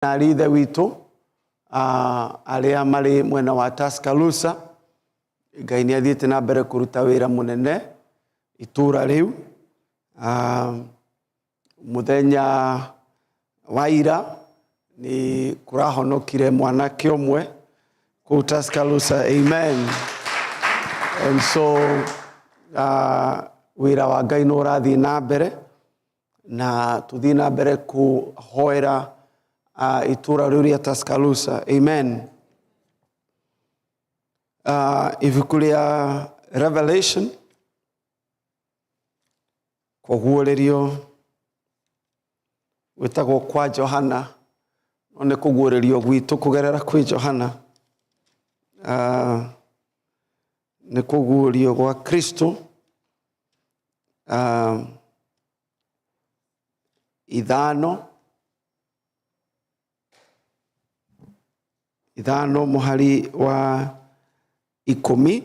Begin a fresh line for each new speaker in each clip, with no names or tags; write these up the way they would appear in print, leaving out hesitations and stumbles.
Arĩ ithe witũ arĩa marĩ mwena wa Tuscaloosa. Ngai nĩ athiĩte na mbere kũruta wĩra mũnene itũra rĩu. Mũthenya wa ira nĩ kũrahonokire mwanake ũmwe kũu Tuscaloosa. Amen. And so wĩra wa Ngai nĩ ũrathiĩ na mbere. Na tũthiĩ na mbere kũhoera itũra rĩu rĩa Tuscaloosa. Amen. Ibuku rĩa Revelation, kũguũrĩrio gwĩtagwo kwa Johana, no nĩ kũguũrĩrio gwitũ kũgerera kwĩ Johana. Nĩ kũguũrio gwa Kristo. Ithano ithano mũhari wa 10,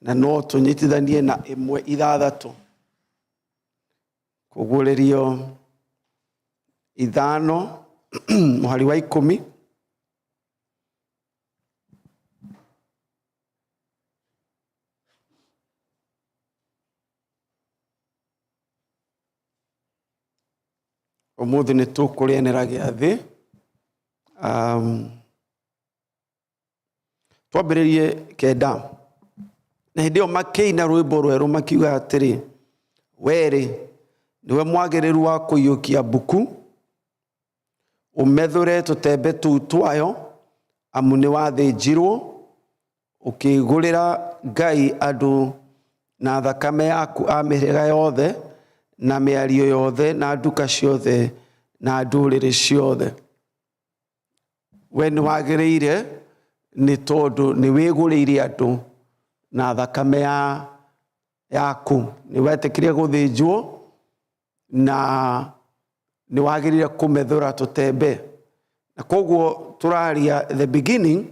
na no tũnyitithanie na 1:6. Kũguũrĩrio 5 mũhari wa 10. Ũmũthĩ nĩ tũkũrĩanĩra gĩathĩ. Twambĩrĩrie 9. Na hĩndĩ ĩyo makĩina rwĩmbo rwerũ makiuga atĩrĩ, werĩ nĩwe mwagĩrĩru wa kũiyũkia mbuku, ũmethũre tũtembe tũu twayo, amu nĩ wathĩnjirwo, ũkĩgũrĩra Ngai andũ na thakame yaku a mĩhĩrĩga yothe, na mĩario yothe, na nduka ciothe, na ndũrĩrĩ ciothe. We nĩ wagĩrĩire nĩ tondũ nĩ wĩgũrĩire andũ na thakame yaku. Nĩ wetĩkĩrire gũthĩnjwo na nĩ wagĩrĩire kũmethũra tũtembe. Na koguo tũraria the beginning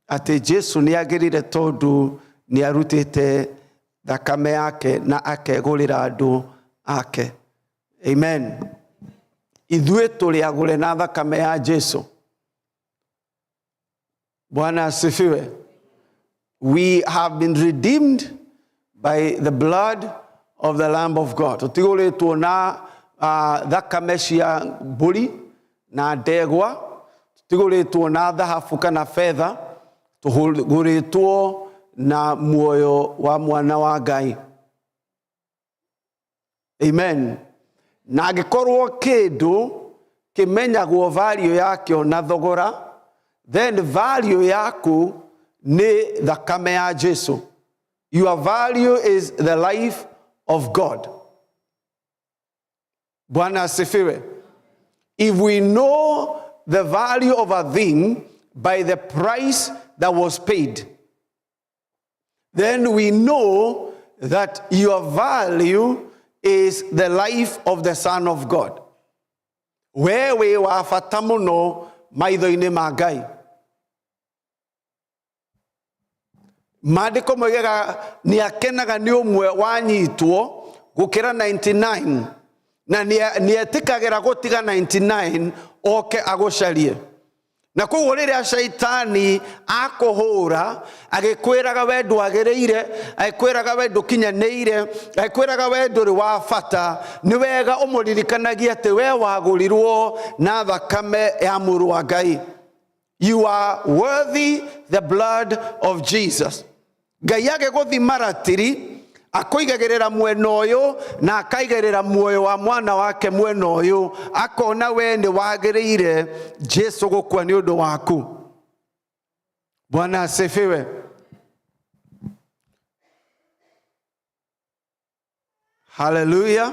atĩ Jesu nĩ agĩrĩire tondũ nĩ arutĩte thakame yake na akegũrĩra andũ ake. Amen. Ithuĩ tũrĩ agũre na thakame ya Jesu. Bwana asifiwe. We have been redeemed by the blood of the Lamb of God. Tũtigũrĩtwo na thakame cia mbũri na ndegwa, tũtigũrĩtwo na thahabu kana betha, tũgũrĩtwo na muoyo wa mwana wa Ngai. Amen. Na angĩkorwo kĩndũ kĩmenyagwo value yakĩo na thogora, then value yaku nĩ thakame ya Jesu. Your value is the life of God. Bwana asifiwe. If we know the value of a thing by the price that was paid, then we know that your value is the life of the Son of God. We wĩ wa bata mũno maitho-inĩ ma Ngai. Maandĩko moigaga nĩ akenaga nĩ ũmwe wanyitwo gũkĩra 99, na nĩ etĩkagĩra gũtiga 99 oke agũcarie. Na koguo rĩrĩa caitani akũhũra agĩkwĩraga we ndwagĩrĩire, agĩkwĩraga we ndũkinyanĩire, agĩkwĩraga we ndũrĩ wa bata, nĩ wega ũmũririkanagie atĩ we wagũrirwo na thakame ya mũrũ wa Ngai. You are worthy the blood of Jesus. Ngai agĩgũthima ratiri akũigagĩrĩra mwena ũyũ na akaigĩrĩra muoyo wa mwana wake mwena ũyũ, akona we nĩ wagĩrĩire Jesu gũkua nĩ ũndũ waku. Bwana asifiwe. Haleluya.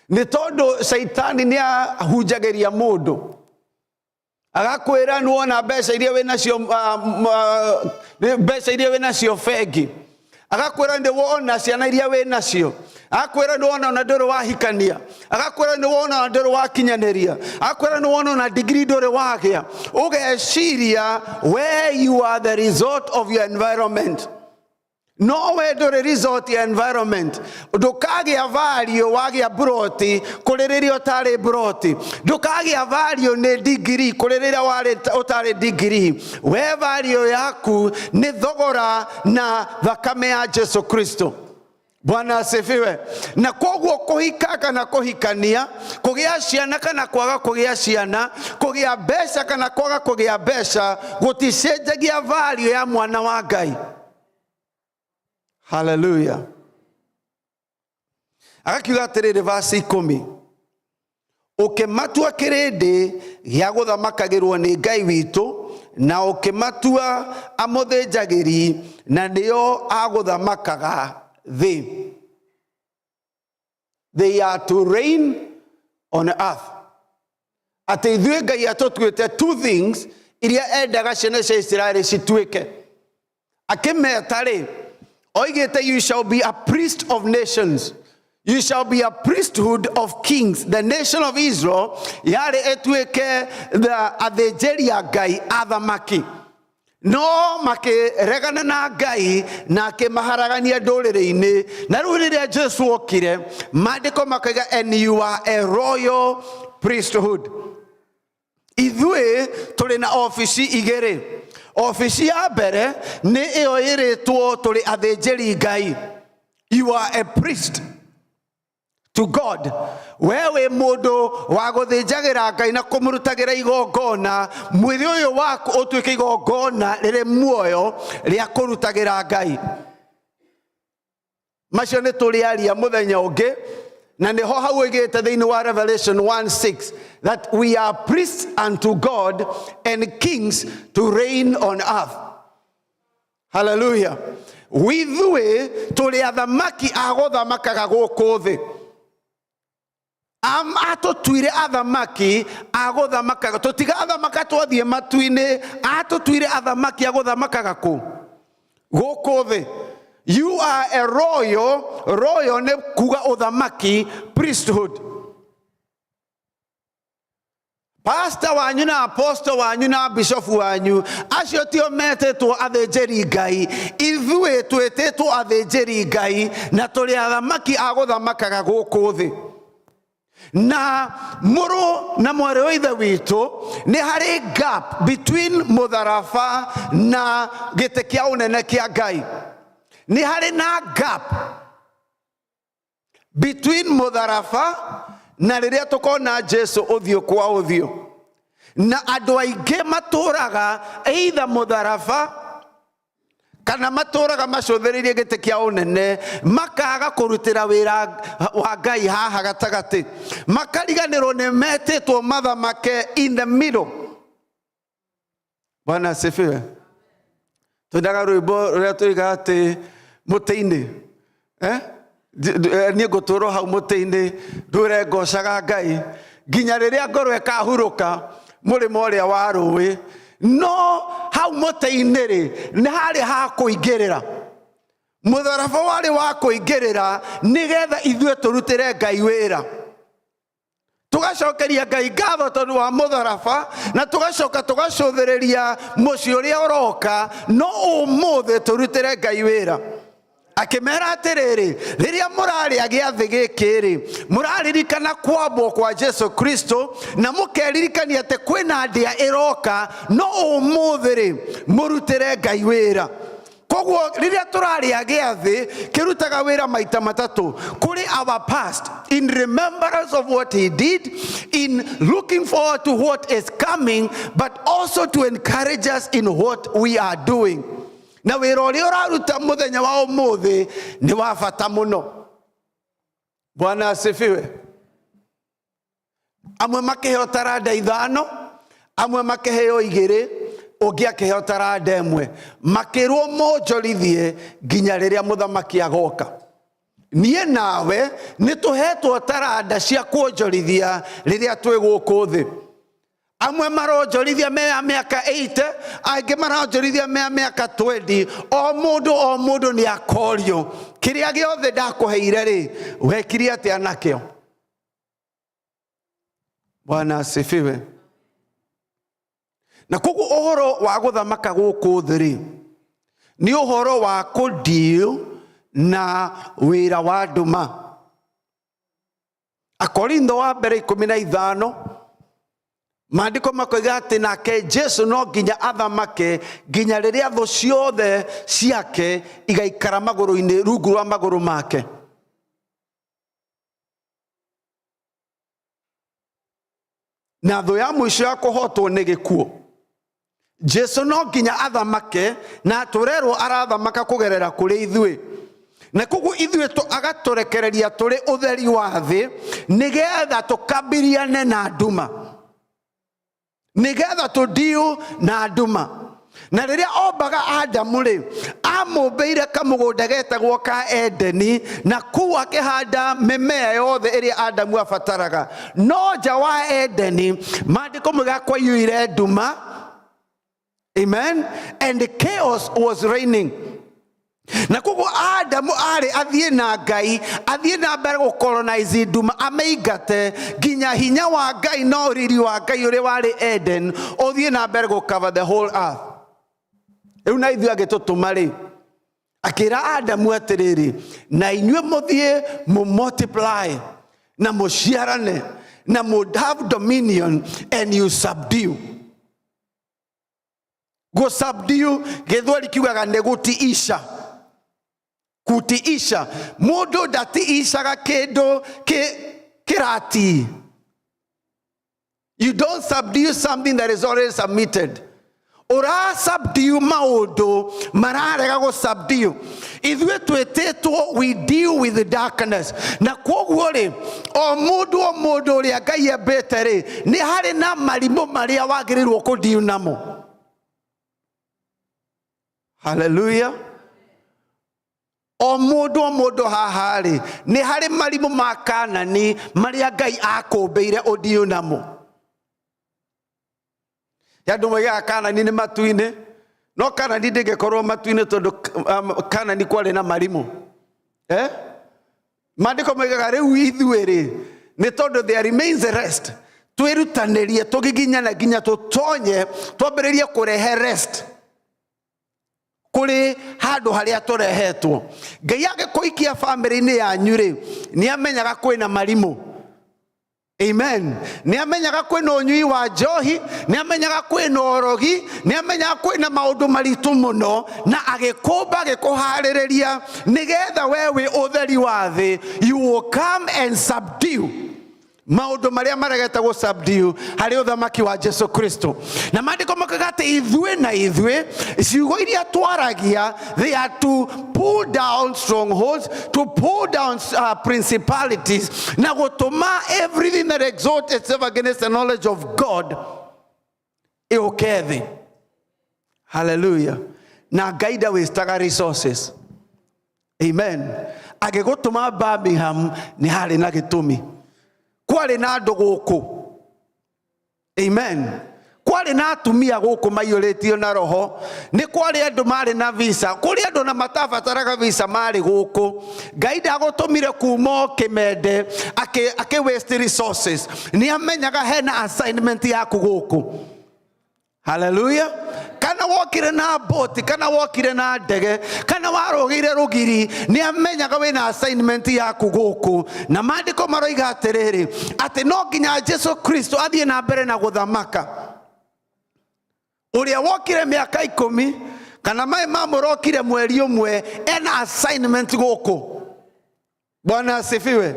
Nĩ tondũ caitani nĩ ahunjagĩria mũndũ agakwĩra nĩ wona mbeca iria wĩ nacio, mbeca iria wĩ nacio bengi, agakwĩra nĩ wona ciana iria wĩ nacio, agakwĩra nĩ wona ona ndũrĩ wahikania, agakwĩra nĩ wona ona ndũrĩ wakinyanĩria, agakwĩra nĩ wona ona degree ndũrĩ wagĩa. Ũgeciria we you are the result of your environment. No we ndũrĩ result ya environment. Ndũkagĩa value wagĩa mburoti kũrĩ rĩrĩa ũtarĩ mburoti. Ndũkagĩa value nĩ degree kũrĩ rĩrĩa warĩ ũtarĩ degree. We value yaku nĩ thogora na thakame ya Jesu Kristo. Bwana asifiwe. Na koguo kũhika kana kũhikania, kũgĩa ciana kana kwaga kũgĩa ciana, kũgĩa mbeca kana kwaga kũgĩa mbeca, gũticenjagia value ya mwana wa Ngai. Haleluya. Agakiuga atĩrĩrĩ vasi 10, ũkĩmatua kĩrĩndĩ gĩa gũthamakagĩrwo nĩ Ngai witũ, na ũkĩmatua amũthĩnjagĩri, na nĩo agũthamakaga thĩ. They are to reign on earth. Atĩ ithuĩ Ngai atũtuĩte two things iria endaga ciana cia Isiraeli cituĩke. Akĩmeta rĩ, oigĩte you shall be a priest of nations, you shall be a priesthood of kings. The nation of Israel yarĩ ĩtuĩke the athĩnjĩri a Ngai, athamaki. No makĩregana na Ngai na akĩmaharagania ndũrĩrĩ-inĩ. Na rĩu rĩrĩa Jesu okire, maandĩko makoiga and you are a royal priesthood. Ithuĩ tũrĩ na obici igĩrĩ. Obici ya mbere nĩ ĩyo ĩrĩtwo tũrĩ athĩnjĩri Ngai. You are a priest to God. We wĩ mũndũ wa gũthĩnjagĩra Ngai na kũmũrutagĩra igongona, mwĩrĩ ũyũ waku ũtuĩke igongona rĩrĩ muoyo rĩa kũrutagĩra Ngai. Macio nĩ tũrĩaria mũthenya ũngĩ, na nĩho hau oigĩte thĩinĩ wa Revelation 1:6 that we are priests unto God and kings to reign on earth. Hallelujah. Ithuĩ tũrĩ athamaki a gũthamakaga gũkũ thĩ. Atũtuire athamaki a gũthamakaga, tũtigathamaka twathiĩ matu-inĩ, atũtuire athamaki a gũthamakaga kũ? Gũkũ thĩ. You are a royal, royal nĩ kuga ũthamaki, priesthood. Pastor wanyu na apostle wanyu na bishop wanyu, acio tio metĩtwo athĩnjĩri Ngai. Ithuĩ twĩtĩtwo athĩnjĩri Ngai na tũrĩ athamaki a gũthamakaga gũkũ thĩ. Na mũrũ na mwarĩ wa ithe witũ, nĩ harĩ gap between mũtharaba na gĩtĩ kĩa ũnene kĩa Ngai. Nĩ harĩ na gap between mũtharaba na rĩrĩa tũkona Jesu ũthiũ kwa ũthiũ. Na andũ aingĩ matũraga either mũtharaba kana matũraga macũthĩrĩirie gĩtĩ kĩa ũnene, makaga kũrutĩra wĩra wa Ngai haha gatagatĩ, makariganĩrwo nĩ metĩtwo mathamake in the middle. Bwana asifiwe. Twendaga rwĩmbo rũrĩa tũigaga atĩ mũtĩ-inĩ, niĩ ngũtũrwo hau mũtĩ-inĩ ndũre ngocaga Ngai nginya rĩrĩa ngoro ĩkahurũka mũrĩmo ũrĩa wa rũĩ. No hau mũtĩ-inĩ rĩ, nĩ harĩ ha kũingĩrĩra. Mũtharaba warĩ wa kũingĩrĩra nĩgetha ithuĩ tũrutĩre Ngai wĩra. Tũgacokeria Ngai ngatho tondũ wa mũtharaba, na tũgacoka tũgacũthĩrĩria mũciĩ ũrĩa ũroka, no ũmũthĩ tũrutĩre Ngai wĩra. Akĩmera atĩrĩrĩ, rĩrĩa mũrarĩa gĩathĩ gĩkĩ rĩ, mũraririkana kwambwo kwa Jesu Kristo, na mũkeririkania atĩ kwĩna ndĩa ĩroka, no ũmũthĩ rĩ, mũrutĩre Ngai wĩra. Koguo rĩrĩa tũrarĩa gĩathĩ kĩrutaga wĩra maita matatũ, kũrĩ our past in remembrance of what he did, in looking forward to what is coming, but also to encourage us in what we are doing. Na wĩra ũrĩa ũraruta mũthenya wa ũmũthĩ nĩ wa bata mũno. Bwana asifiwe. Amwe makĩheo taranda 5, amwe makĩheo 2, ũngĩ akĩheo taranda 1. Makĩrwo monjorithie nginya rĩrĩa mũthamaki agoka. Niĩ nawe nĩ tũhetwo taranda cia kuonjorithia rĩrĩa twĩ gũkũ thĩ. Amwe maronjorithia me a mĩaka 80, angĩ maronjorithia me a mĩaka 20. O mũndũ o mũndũ nĩ akorio kĩrĩa gĩothe ndakũheire rĩ, wekire atĩa nakĩo? Bwana asifiwe. Na koguo ũhoro wa gũthamaka gũkũ thĩ rĩ, Nĩ ũhoro wa kũdeal na wĩra wa nduma. Akorintho wa mbere 15, maandĩko makoiga atĩ nake Jesu no nginya athamake nginya rĩrĩa thũ ciothe ciake igaikara magũrũ-inĩ, rungu rwa magũrũ make. Na thũ ya mũico ya kũhotwo nĩ gĩkuũ. Jesu no nginya athamake, na tũrerwo arathamaka kũgerera kũrĩ ithuĩ, na koguo ithuĩ agatũrekereria tũrĩ ũtheri wa thĩ nĩgetha tũkambiriane na nduma, nĩgetha tũdiu na nduma. Na rĩrĩa ombaga Adamu rĩ, amũmbĩire kamũgũnda getagwo ka Edeni, na kũu akĩhanda mĩmea yothe ĩrĩa Adamu abataraga. No nja wa Edeni, maandĩko moigaga kwaiyũire nduma. Amen. And chaos was reigning. Na koguo Adamu arĩ athiĩ na Ngai, athiĩ na mbere gũcolonize nduma, amĩingate nginya hinya wa Ngai na ũriri wa Ngai ũrĩa warĩ Eden ũthiĩ na mbere gũcover the whole earth. Rĩu na ithuĩ agĩtũtũma rĩ, akĩra Adamu atĩrĩrĩ, na inyuĩ mũthiĩ mũ multiply na mũciarane na mũ have dominion and you subdue. Gũ subdue gĩthweri kiugaga nĩ gũtiisha. Kutiisha, mũndũ ndatiishaga kĩndũ kĩratii. You don't subdue something that is already submitted. Ũra subdue maũndũ mararega gũ subdue. Ithuĩ twĩtĩtwo we deal with the darkness. Na kwoguo rĩ, o mũndũ o mũndũ ũrĩa Ngai embĩte rĩ, nĩ harĩ na marimũ marĩa wagĩrĩirwo kũ deal namo. Hallelujah. O mũndũ o mũndũ haha rĩ, nĩ harĩ marimũ ma Kanani marĩa Ngai akũmbĩire ũndiũ namo. Andũ moigaga Kanani nĩ matu-inĩ, no Kanani ndĩngĩkorwo matu-inĩ tondũ Kanani kwarĩ na marimũ. Maandĩko moigaga rĩu ithuĩ rĩ, nĩ tondũ there remains a rest, twĩrutanĩrie tũgiginyane nginya tũtonye twambĩrĩrie kũrehe rest kũrĩ handũ harĩa tũrehetwo. Ngai angĩkũikia bamĩrĩ-inĩ yanyu rĩ, nĩ amenyaga kwĩna marimũ. Amen. Nĩ amenyaga kwĩna ũnyui wa njohi, nĩ amenyaga kwĩna ũrogi, nĩ amenyaga kwĩna maũndũ maritũ mũno, na agĩkũmba agĩkũharĩrĩria nĩgetha we wĩ ũtheri wa thĩ, you will come and subdue maũndũ marĩa maregete gũ subdue harĩ ũthamaki wa Jesu Kristo. Na maandĩko mokaga atĩ ithuĩ na ithuĩ ciugo iria twaragia, they are to pull down strongholds, to pull down principalities, na gũtũma everything that exalts itself against the knowledge of God ĩũke thĩ. Hallelujah. Na Ngai ndawĩstaga resources. Amen. Agĩgũtũma Birmingham nĩ harĩ na gĩtũmi. Kwarĩ na andũ gũkũ. Amen. Kwarĩ na atumia gũkũ maiyũrĩtio na roho. Nĩ kwarĩ andũ marĩ na visa. Kũrĩ andũ na matabataraga visa marĩ gũkũ. Ngai ndagũtũmire kuma o kĩmende akĩ waste resources. Nĩ amenyaga hena assignment yaku gũkũ. Hallelujah. Kana wokire na boti, kana wokire na ndege, kana warũgĩire rũgiri, nĩ amenyaga wĩna assignment yaku gũkũ. Na maandĩko maroiga atĩrĩrĩ, atĩ no nginya Jesu Kristo athiĩ na mbere na gũthamaka. Ũrĩa wokire mĩaka 10 kana maĩ mamũrokire mweri ũmwe, ena assignment gũkũ. Bwana asifiwe.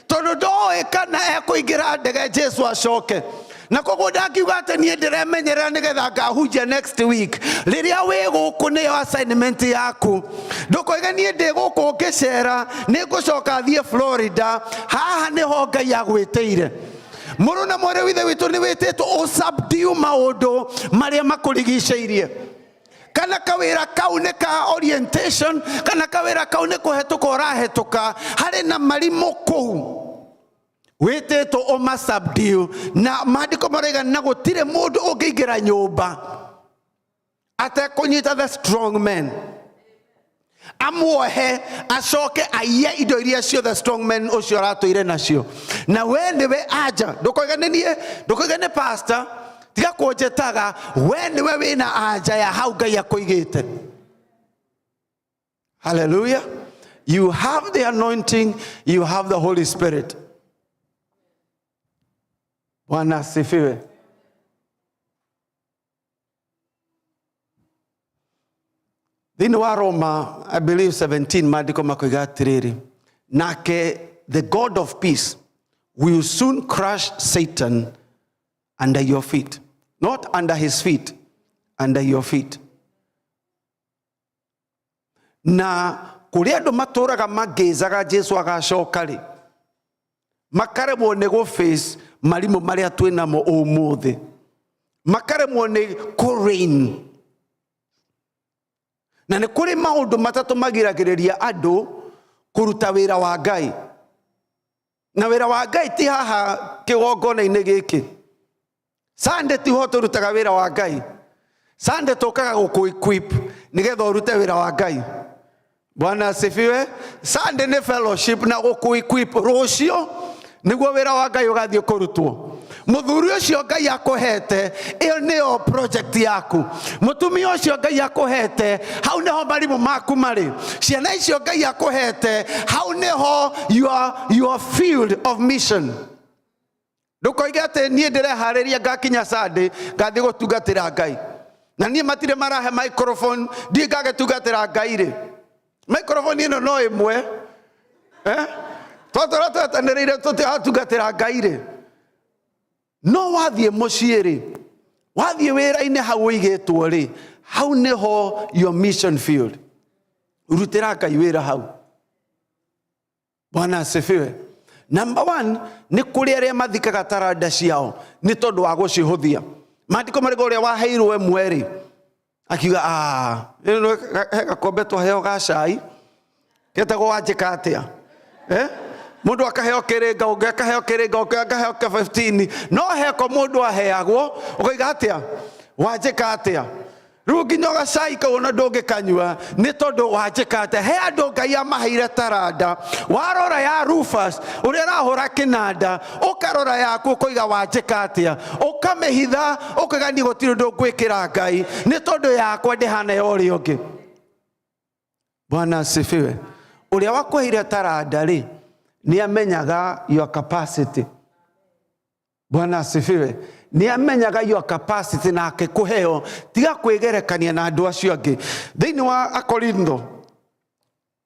Tondũ ndoĩ kana ekũingĩra ndege Jesu acoke. Na koguo ndangiuga atĩ niĩ ndĩremenyerera nĩgetha ngahunjia next week. Rĩrĩa wĩ gũkũ nĩyo assignment yaku. Ndũkoige niĩ ndĩ gũkũ ngĩcera, nĩ ngũcoka thiĩ Florida. Haha nĩho Ngai agwĩtĩire. Mũrũ na mwarĩ wa Ithe witũ, nĩ wĩtĩtwo ũsubdue maũndũ marĩa makũrigicĩirie. Kana kawĩra kau nĩ ka orientation, kana kawĩra kau nĩ kũhetũka ũrahetũka, harĩ na marimũ kũu wĩtĩtwo ũmasubdue. Na maandĩko maroiga na gũtirĩ mũndũ ũngĩingĩra nyũmba atekũnyita the strong man, amuohe, acoke aiye indo iria ciothe strong man ũcio aratũire nacio. Na we nĩwe anja, ndũkoiga nĩ niĩ, ndũkoiga nĩ pastor, tiga kũnjĩtaga, we nĩwe wĩna anja ya hau Ngai akũigĩte. Hallelujah. You have the anointing, you have the Holy Spirit. Bwana asifiwe. Thĩinĩ wa Roma, I believe 17, maandĩko makoiga atĩrĩrĩ, nake the God of peace will soon crush Satan under your feet. Not under his feet, under your feet. Na kũrĩ andũ matũraga mangĩzaga Jesu agacoka rĩ, makaremwo nĩ gũ face marimũ marĩa twĩ namo ũmũthĩ, makaremwo nĩ kũ reign. Na nĩ kũrĩ maũndũ matatũ magiragĩrĩria andũ kũruta wĩra wa Ngai. Na wĩra wa Ngai ti haha kĩgongona-inĩ gĩkĩ. Sunday tiho tũrutaga wĩra wa Ngai. Sunday tũkaga gũkũ equip nĩgetha ũrute wĩra wa Ngai. Bwana asifiwe. Sunday nĩ fellowship na gũkũ equip. Rũciũ nĩguo wĩra wa Ngai ũgathiĩ kũrutwo. Mũthuri ũcio Ngai akũhete, ĩyo nĩyo project yaku. Mũtumia ũcio Ngai akũhete, hau nĩho marimũ maku marĩ. Ciana icio Ngai akũhete, hau nĩho your field of mission. Ndũkoige atĩ niĩ ndĩreharĩria ngakinya Sunday ngathiĩ gũtungatĩra Ngai. Na niĩ matirĩ marahe microphone, ndiĩ ngagĩtungatĩra Ngai rĩ. Microphone ĩno no ĩmwe. Twatũra twetanĩrĩire tũtiratungatĩra Ngai rĩ. No wathiĩ mũciĩ rĩ, wathiĩ wĩra-inĩ hau ũigĩtwo rĩ, hau nĩho your mission field. Rutĩra Ngai wĩra hau. Bwana asifiwe. Number 1, nĩ kũrĩ arĩa mathikaga taranda ciao nĩ tondũ wa gũcihũthia. Maandĩko marĩkũ ũrĩa waheirwo ĩmwe rĩ, akiuga, he gakombe twaheo ga cai getagwo wanjĩka atĩa? Mũndũ akaheo kĩrĩnga, ũngĩ akaheo kĩrĩnga, ũngĩ akaheo kĩa 15. No heko mũndũ aheagwo, ũkoiga atĩa? Wanjĩka atĩa? Rĩu nginya gacai kau ona ndũngĩkanyua nĩ tondũ wanjĩka atĩa? He andũ Ngai amaheire taranda. Warora ya Rufus ũrĩa arahũra kĩnanda, ũkarora yaku ũkoiga wanjĩka atĩa? Ũkamĩhitha ũkoiga niĩ gũtirĩ ũndũ ngwĩkĩra Ngai nĩ tondũ yakwa ndĩhana ya ũrĩa ũngĩ. Bwana asifiwe. Ũrĩa wakũheire taranda rĩ, nĩ amenyaga your capacity. Bwana asifiwe. Nĩ amenyaga your capacity na akĩkũheo. Tiga kwĩgerekania na andũ acio angĩ. Thĩinĩ wa Akorintho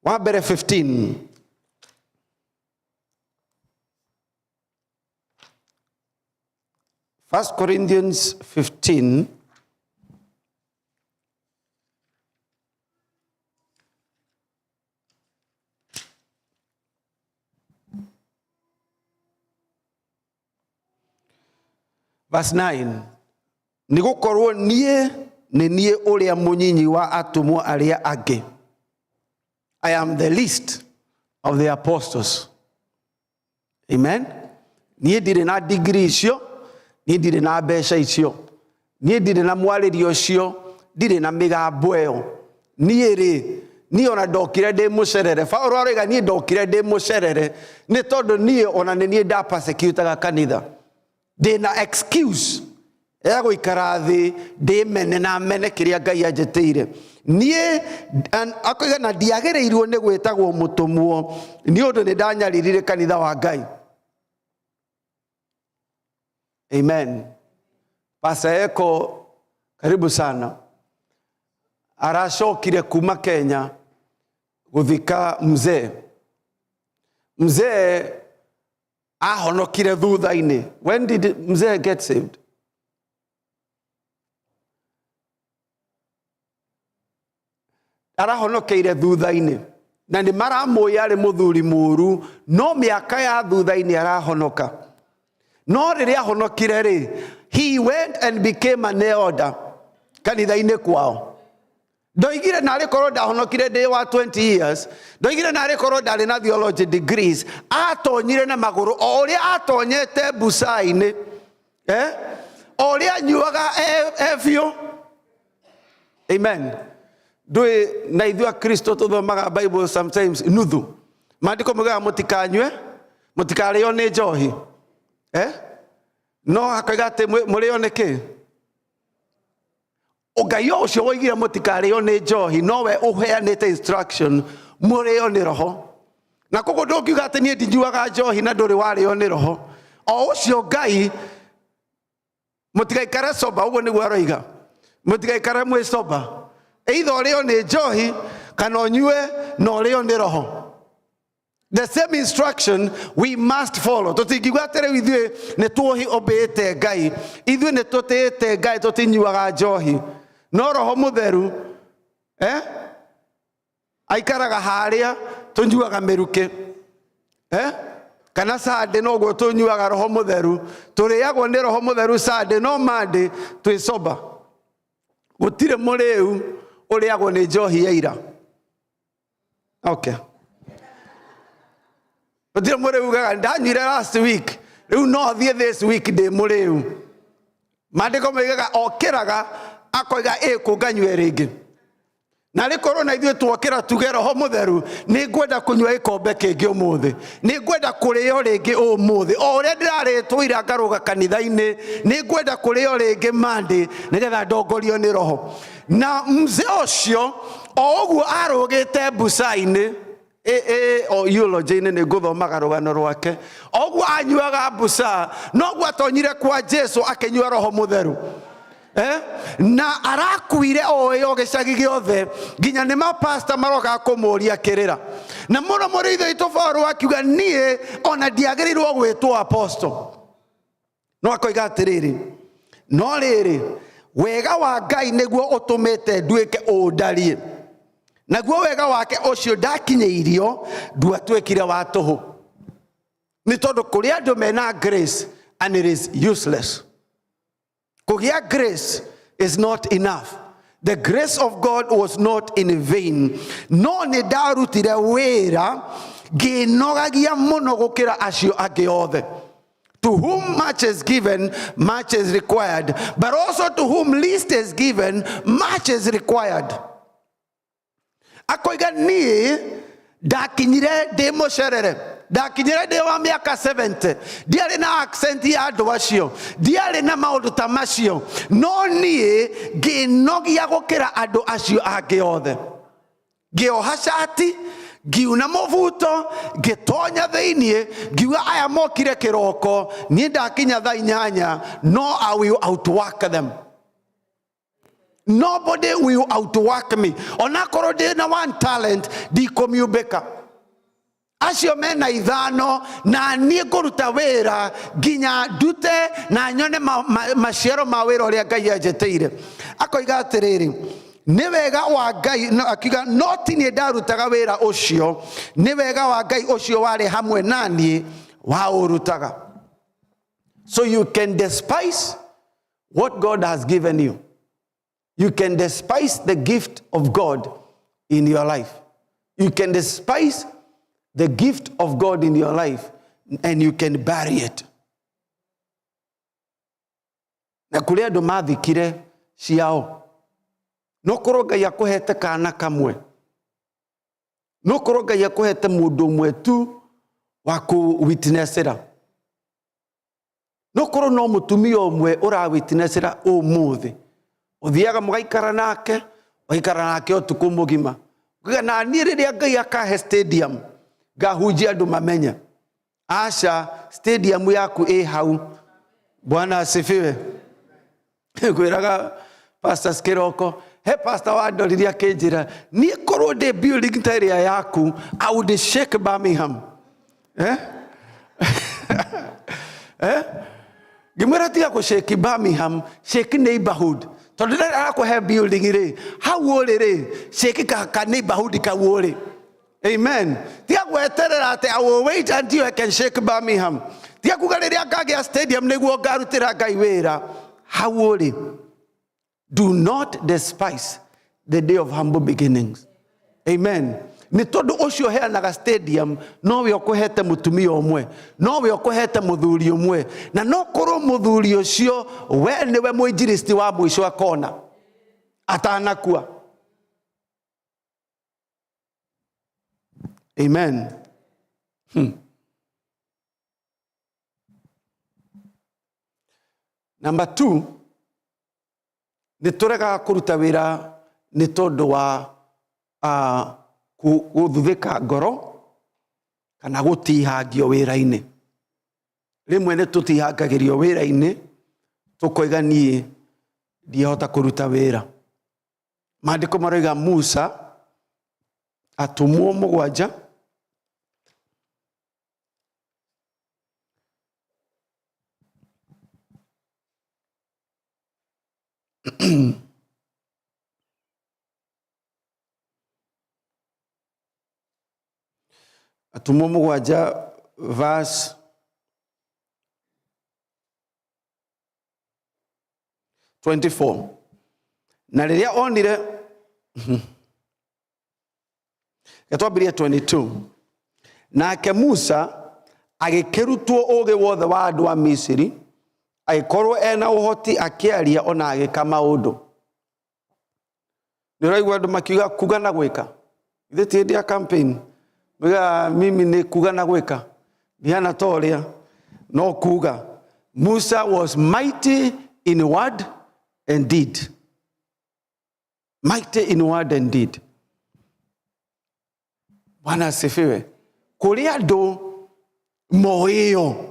wa mbere 15, First Corinthians 15, verse 9, nĩ gũkorwo niĩ nĩ niĩ ũrĩa mũnyinyi wa atũmwo arĩa angĩ. I am the least of the apostles. Amen. Niĩ ndirĩ na degree icio, niĩ ndirĩ na mbeca icio, niĩ ndirĩ na mwarĩrio ũcio, ndirĩ na mĩgambo ĩyo. Niĩ rĩ, niĩ ona ndokire ndĩ mũcerere. Paũlũ aroiga niĩ ndokire ndĩ mũcerere nĩ tondũ niĩ ona nĩ niĩ ndapersecutaga kanitha. Ndĩ na excuse ya gũikara thĩ ndĩmene na mene kĩrĩa Ngai anjĩtĩire. Niĩ, akoiga na ndiagĩrĩirwo nĩ gwĩtagwo mũtũmwo nĩ ũndũ nĩ ndanyaririre kanitha wa Ngai. Amen. Pastor Eko, karibu sana. Aracokire kuma Kenya gũthika mzee. Mzee ahonokire thutha-inĩ. When did mzee get saved? Arahonokeire thutha-inĩ. Na nĩ maramũĩ arĩ mũthuri mũũru, no mĩaka ya thutha-inĩ arahonoka. No rĩrĩa ahonokire rĩ, he went and became an elder kanitha-inĩ kwao. Ndoigire narĩ korwo ndahonokire ndĩ wa 20 years, ndoigire narĩ korwo ndarĩ na theology degrees, atonyire na magũrũ o ũrĩa atonyete busa-inĩ. O ũrĩa anyuaga e biũ. Amen. Ndũĩ na ithuĩ Akristo tũthomaga Bible sometimes nuthu. Maandĩko moigaga mũtikanyue, mũtikarĩo nĩ njohi. No akoiga atĩ mũrĩo nĩ kĩ? Ngai o ũcio woigire mũtikarĩo nĩ njohi nowe ũheanĩte instruction mũrĩo nĩ roho. Na koguo ndũngiuga atĩ niĩ ndinyuaga njohi na ndũrĩ warĩo nĩ roho. O ũcio Ngai, mũtigaikare soba, ũguo nĩguo aroiga, mũtigaikare mwĩ soba, either ũrĩo nĩ njohi kana ũnyue na ũrĩo nĩ roho. The same instruction we must follow. Tũtingiuga atĩ rĩu ithuĩ nĩ tuohi obĩĩte Ngai, ithuĩ nĩ tũtĩĩte Ngai, tũtinyuaga njohi, no roho mũtheru aikaraga harĩa tũnyuaga mĩrukĩ, kana Sunday noguo tũnyuaga roho mũtheru, tũrĩagwo nĩ roho mũtheru Sunday, no Monday twĩ sober. Gũtirĩ mũrĩu ũrĩagwo nĩ njohi ya ira. Okay, gũtirĩ mũrĩu ugaga ndanyuire last week, rĩu no thiĩ this week ndĩ mũrĩu. Maandĩko moigaga okĩraga akoiga ĩ kũnganyue rĩngĩ. Na rĩkorwo na ithuĩ tuokĩra tuge roho mũtheru, nĩ ngwenda kũnyua gĩkombe kĩngĩ ũmũthĩ, nĩ ngwenda kũrĩo rĩngĩ ũmũthĩ, o ũrĩa ndĩrarĩtwo ira ngarũga kanitha-inĩ, nĩ ngwenda kũrĩo rĩngĩ Monday nĩgetha ndongorio nĩ roho. Na mzee ũcio o ũguo arũgĩte mbuca-inĩ, o eulogy-inĩ nĩ ngũthomaga rũgano rwake, o ũguo anyuaga mbuca noguo atonyire kwa Jesu akĩnyua roho mũtheru. Na arakuire o ĩyo gĩcagi gĩothe nginya nĩ mapasta marokaga kũmũria kĩrĩra. Na mũno mũrĩithi witũ Paũlũ akiuga niĩ ona ndiagĩrĩirwo gwĩtwo apostle. No akoiga atĩrĩrĩ, no rĩrĩ, wega wa Ngai nĩguo ũtũmĩte nduĩke ũũ ndariĩ, naguo wega wake ũcio ndakinyĩirio ndwatuĩkire wa tũhũ, nĩ tondũ kũrĩ andũ mena grace and it is useless. Kũgĩa grace is not enough. The grace of God was not in vain. No nĩ ndarutire wĩra ngĩnogagia mũno gũkĩra acio angĩ othe. To whom much is given, much is required. But also to whom least is given, much is required. Akoiga niĩ ndakinyire ndĩ mũcerere, ndakinyire ndĩ wa mĩaka 70, ndiarĩ na accent ya andũ acio, ndiarĩ na maũndũ ta macio, no niĩ ngĩnogia gũkĩra andũ acio angĩ othe. Ngĩoha cati, ngiuna mũbuto, ngĩtonya thĩiniĩ, ngiuga aya mokire kĩroko, niĩ ndakinya thaa 8, no I will outwork them. Nobody will outwork me. Onakorwo ndĩ na one talent, ndikũmiumbĩka. Acio mena 5, na niĩ ngũruta wĩra nginya ndute na nyone maciaro ma wĩra ũrĩa Ngai anjĩtĩire. Akoiga atĩrĩrĩ, nĩ wega wa Ngai, no, akiuga no ti niĩ ndarutaga wĩra ũcio, nĩ wega wa Ngai ũcio warĩ hamwe na niĩ waũrutaga. So you can despise what God has given you. You can despise the gift of God in your life. You can despise the gift of God in your life and you can bury it. Na kũrĩ andũ mathikire ciao. No korwo Ngai akũhete kana kamwe. No korwo Ngai akũhete mũndũ ũmwe tu wa kũ-witnessĩra. No korwo no mũtumia ũmwe ũra-witnessĩra ũmũthĩ. Ũthiaga mũgaikara nake, ũgaikara nake ũtukũ mũgima. Ũkauga, na niĩ rĩrĩa Ngai akahe stadium, ngahunjia andũ mamenye. Aca, stadium yaku ĩ hau. Bwana asifiwe. Ngwĩraga Pastor Skiroko, he pastor wandoririe akĩnjĩra, niĩ korwo ndĩ building ta ĩrĩa yaku, I would shake Birmingham. Ngĩmwĩra tiga gũshake Birmingham, shake neighborhood. Tondũ rĩrĩa arakũhe building rĩ, hau ũrĩ rĩ, shake ka neighborhood kau ũrĩ. Amen. Tiga gweterera atĩ I will wait until I can shake Birmingham. Tiga kuga rĩrĩa ngagĩa stadium nĩguo ngarutĩra Ngai wĩra. Hau ũrĩ. Do not despise the day of humble beginnings. Amen. Nĩ tondũ ũcio ũheanaga stadium nowe ũkũhete mũtumia ũmwe, nowe ũkũhete mũthuri ũmwe, na no korwo mũthuri ũcio we nĩwe mũinjilisti wa mũico akona atanakua. Amen. Number 2, Nĩ tũregaga kũruta wĩra nĩ tondũ wa gũthuthĩka ngoro kana gũtihangio wĩra-inĩ. Rĩmwe nĩ tũtihangagĩrio wĩra-inĩ tũkoiga niĩ ndiahota kũruta wĩra. Maandĩko maroiga Musa atũmwo 7 Atũmwo 7 verse 24. Na rĩrĩa onire, gatwambĩrĩrie 22. Nake Musa agĩkĩrutwo ũũgĩ wothe wa andũ a Misiri, agĩkorwo ena ũhoti akĩaria ona agĩka maũndũ. Nĩ ũraigua andũ makiuga kuga na gwĩka. Ithe ti hĩndĩ ya campaign. Moigaga mimi nĩ kuga na gwĩka. Ndihana ta ũrĩa no kuga. Musa was mighty in word and deed. Mighty in word and deed. Bwana asifiwe. Kũrĩ andũ moĩyo.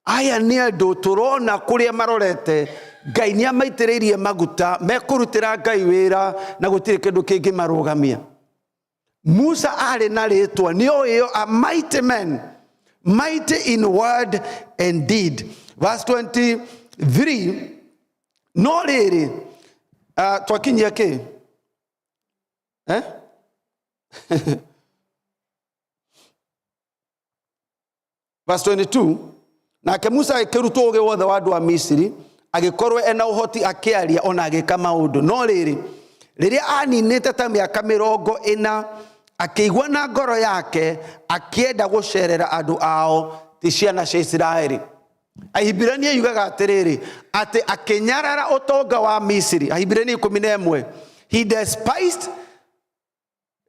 Aya nĩ andũ tũrona kũrĩa marorete Ngai nĩ amaitĩrĩirie maguta mekũrutĩra Ngai wĩra na gũtirĩ kĩndũ kĩngĩmarũgamia. Musa arĩ na rĩtwa nĩ oĩyo, a mighty man, mighty in word and deed. Verse 23, no rĩrĩ, twakinyia kĩ? Eh? Verse 22, nake Musa agĩkĩrutwo ũũgĩ wothe wa andũ a Misiri, agĩkorwo ena ũhoti akĩaria ona agĩka maũndũ. No rĩrĩ, rĩrĩa aninĩte ta mĩaka 40, akĩigua na ngoro yake akĩenda gũcerera andũ ao, ti ciana cia Isiraeli. Ahibirania yugaga atĩrĩrĩ, atĩ akĩnyarara ũtonga wa Misiri. Ahibirania 11, he despised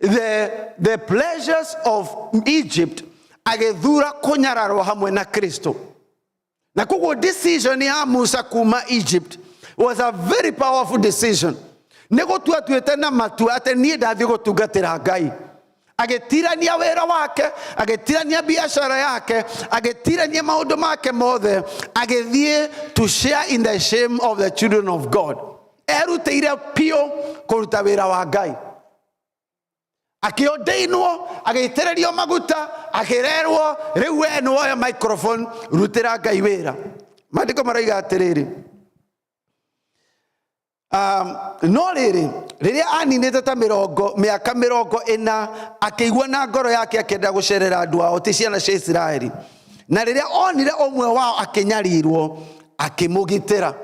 the pleasures of Egypt, agĩthura kũnyararwo hamwe na Kristo. Na koguo decision ya Musa kuma Egypt was a very powerful decision. Nĩ gũtua atuĩte na matua atĩ niĩ ndathiĩ gũtungatĩra Ngai. Agĩtirania wĩra wake, agĩtirania biacara yake, agĩtirania maũndũ make mothe, agĩthiĩ to share in the shame of the children of God. Erutĩire biũ kũruta wĩra wa Ngai. Akĩordainwo, agĩitĩrĩrio maguta, akĩrerwo rĩu we nĩ woya microphone, rutĩra Ngai wĩra. Maandĩko maroiga atĩrĩrĩ, no rĩrĩ, rĩrĩa aninĩte ta mĩaka 40, akĩigua na ngoro yake akĩenda gũcerera andũ ao, ti ciana cia Isiraeli. Na rĩrĩa onire ũmwe wao akĩnyarirwo, akĩmũgitĩra.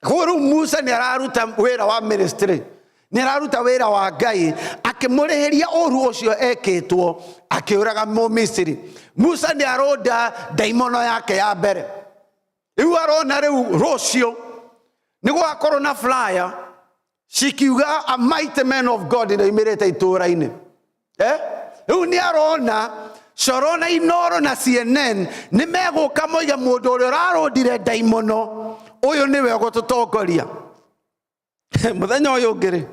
Koguo rĩu Musa nĩ araruta wĩra wa ministry, nĩ araruta wĩra wa Ngai, akĩmũrĩhĩria ũru ũcio ekĩtwo, akĩũraga Mũmisiri. Musa nĩ arũnda ndaimono yake ya mbere. Rĩu arona rĩu rũciũ nĩ gũgakorwo na flyer cikiuga a mighty man of God nĩ oimĩrĩte itũũra-inĩ. Rĩu nĩ arona Coro na Inoro na CNN nĩ megũka moige mũndũ ũrĩa ũrarũndire ndaimono ũyũ nĩwe ũgũtũtongoria. Mũthenya ũyũ ũngĩ rĩ,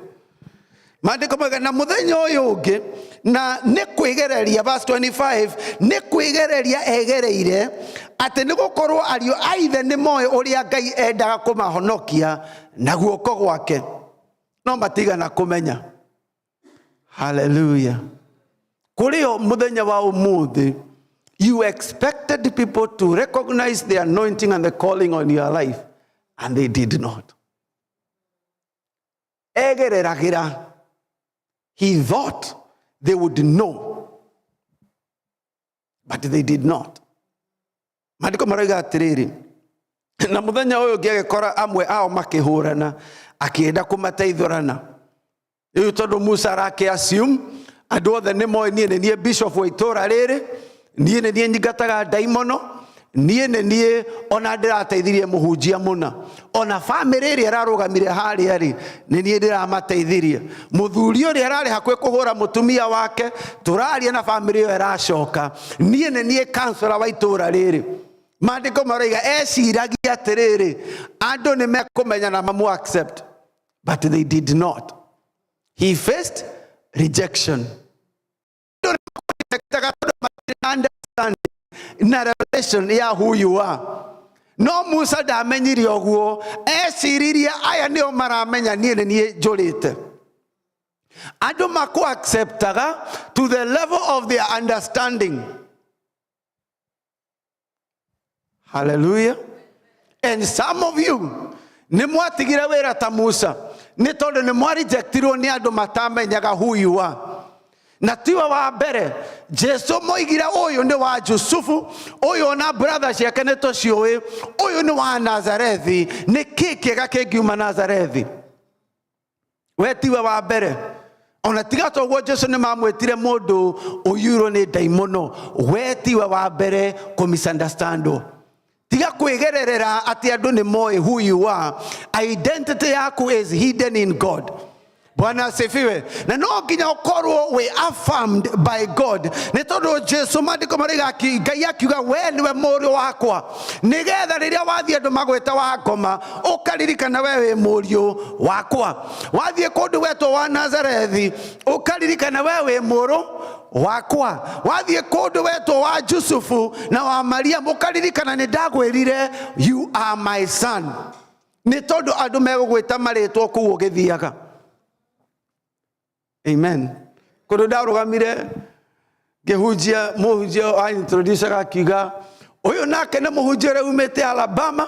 maandĩko mauga na mũthenya ũyũ ũngĩ, na nĩ kwĩgereria, verse 25, nĩ kwĩgereria egereire atĩ nĩ gũkorwo ariũ a ithe nĩ moĩ ũrĩa Ngai endaga kũmahonokia na guoko gwake, no matigana kũmenya. Hallelujah. Kũrĩ o mũthenya wa ũmũthĩ, you expected people to recognize the anointing and the calling on your life, and they did not. Egereragĩra. He thought they would know, but they did not. Maandĩko maroiga atĩrĩrĩ, na mũthenya ũyũ ũngĩ agĩkora amwe ao makĩhũrana, akĩenda kũmateithũrana. Rĩu tondũ Musa arake assume andũ othe nĩ moĩ niĩ nĩ niĩ bishop wa itũũra rĩrĩ, niĩ nĩ niĩ nyingataga ndaimono, niĩ nĩ niĩ ona ndĩrateithirie mũhunjia mũna, ona bamĩrĩ ĩrĩa ĩrarũgamire harĩa rĩ, nĩ niĩ ndĩramateithirie. Mũthuri ũrĩa ararĩ hakuhĩ kũhũra mũtumia wake, tũraria na bamĩrĩ ĩyo ĩracoka, niĩ nĩ niĩ kansora wa itũũra rĩrĩ. Maandĩko maroiga eciragia atĩrĩrĩ, andũ nĩ mekũmenya na mamũ accept. But they did not. He faced rejection. Understanding na revelation ya who you are. No Musa ndamenyire ũguo, eciririe aya nĩo maramenya niĩ nĩ niĩ njũrĩte. Andũ makũ acceptaga to the level of their understanding. Hallelujah. And some of you nĩ mwatigire wĩra ta Musa nĩ tondũ nĩ mwarejectirwo nĩ andũ matamenyaga who you are. Na tiwe wa mbere. Jesu moigire ũyũ nĩ wa Jusufu, ũyũ ona brother ciake nĩ tũciũĩ, ũyũ nĩ wa Nazarethi. Nĩ kĩ kĩega kĩngiuma Nazarethi? We tiwe wa mbere. Ona tiga toguo Jesu nĩ mamwĩtire mũndũ ũiyũirwo nĩ ndaimono. We tiwe wa mbere kũ misunderstandwo. Tiga kwĩgererera atĩ andũ nĩ moĩ who you are. Identity yaku is hidden in God. Bwana asifiwe. Na no nginya ũkorwo wĩ affirmed by God. Nĩ tondũ Jesu maandĩko marauga Ngai akiuga we nĩwe mũriũ wakwa, nĩgetha rĩrĩa wathiĩ andũ magwĩta wa ngoma ũkaririkana we wĩ mũriũ wakwa. Wathiĩ kũndũ wetwo wa Nazarethi ũkaririkana we wĩ mũrũ wakwa. Wathiĩ kũndũ wetwo wa Jusufu na wa Mariamu ũkaririkana nĩ ndagwĩrire you are my son. Nĩ tondũ andũ megũgwĩta marĩtwa kũu ũgĩthiaga. Amen. Kũndũ ndarũgamire ngĩhunjia, mũhunjia wa introduce akiuga ũyũ nake nĩ mũhunjia ũrĩa umĩte Alabama,